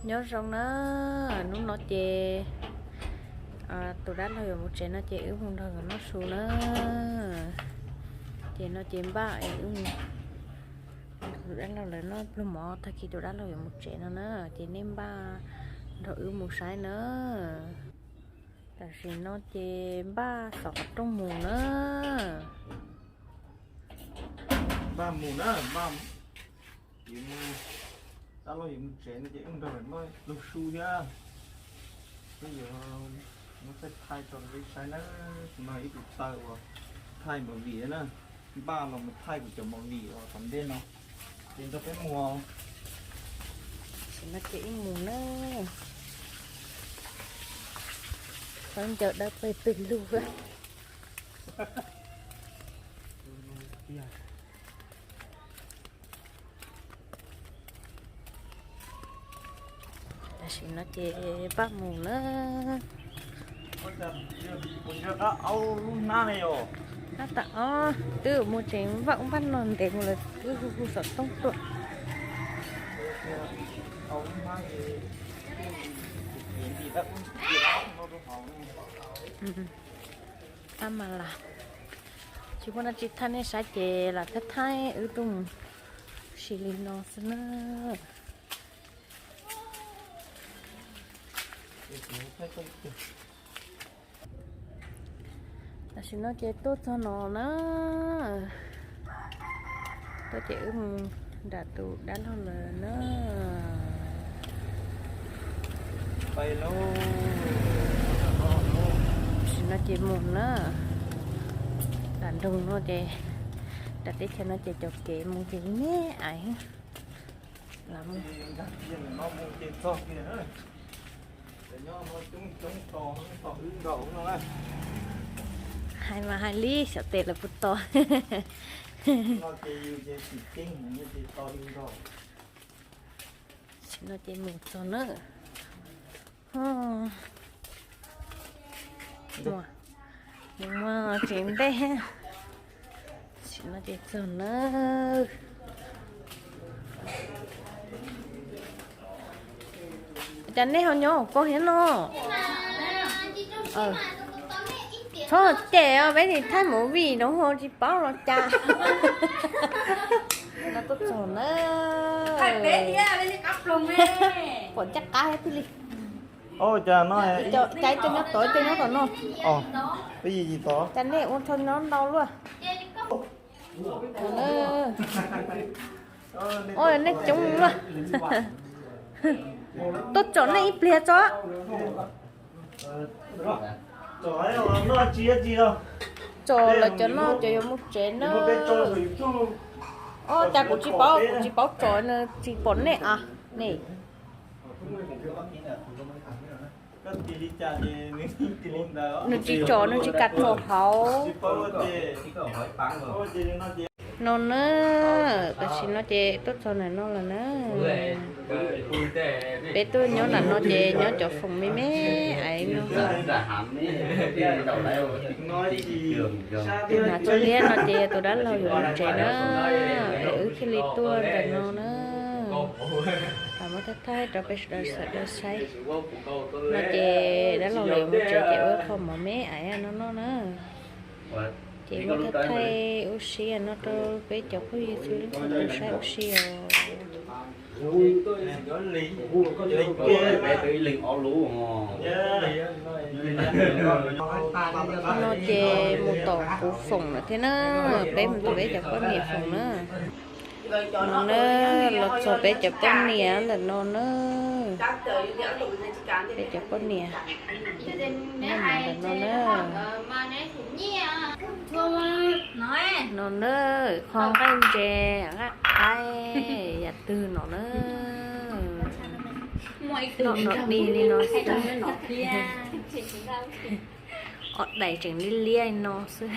Nyob zoo na, hnub no ces tus dab laug yuav mus tsev no ces wb mus nrog nkawd noj su na. Ces no ces npaj es wb mus, tus dab laug lawv noj pluag mov tag kis tus dab laug yuav mus tsev no na, ces nej npaj nrog wb mus saib na. Tam sim no ces npaj xov qhov rooj mus na. Npaj mus na, npaj yuav mus, dab laug yuav mus tsev no ces wb nrog noj pluag su thiab. Wb yuav muab thaij thaij tso rau peb saib na. Tus no ib tus taw uas thaij movie na, npaj los mus thaij kuv cov movie uas tom ntej no. Ces nrog peb mus. Tam sim no ces wb mus na. Khaub ncaws dawb paug pwg lug. Tam sim no ces npaj mus na. Tab tom ob, twb mus tsev npaj ub npaj no ntev mus lawm twb hu hu xov tooj tuaj. Tab mas lam tsis muaj dab tsi thaij nej saib ces lam thaij thaij wb tuaj mus si li no xwb na. Tam sim no ces tuaj txog no na. Tuaj ces wb mus nram tus dab laug lawm na. Tam sim no ces mus na. Nram nroog no ces, nram teb chaws no ces cov kev mus ces me me ais. Lam mus. Hais mas hais li xyov tes lawv puas tos. Tam sim no ces mus txog na. Mus, mus tsev ntej. Tam sim no ces txog na. Cas nej ho nyob hauv koj thiab no? Txhob cem os, peb nim thaij movie no ho tsis paub los cas. No tuaj txog na. Pom ncaj qab thiab tiag li. Cas ib co nyob tod, ib co nyob tom no. Cas nej ua txog nyob ntau luaj. Ua nej coob luaj. Tuaj tsom nej ib pliag tso. Tsom lawv cov noj cov yuav mus tsev na. Ua cas kuv tsis paub, kuv tsis paub tsom, tsis pom nej a ne. Nws tsis tsom, nws tsis kam tsom hauv. No na, tam sim no ces tuaj txog ntawm no lawm na. Peb tuaj nyob ntawm no ces nyob cov foom me me ais no. Tus hnav tsho liab no ces yog tus dab laug yuav mus tsev na. Es wb thiaj li tuaj ntawm no na. Lam muab thaij thaij rau peb sawv daws saib. No ces dab laug lawv yuav mus tsev ces ua qho mov me ais no noj na. Ces muab thaij thaij ua si no rau peb cov phooj ywg txhua leej txhua tus saib ua si os. No ces mus tom kuv foom lawm thiab na, peb mus tom peb cov poj niam foom na. No na, los txog peb cov poj niam ntawm no na. Peb cov poj niam ntawm no na. No na, qho nqaij ntses, nqaij qaib, yam twg no na. Noj no dig li no xwb. Ob daim tseem liab liab li no xwb.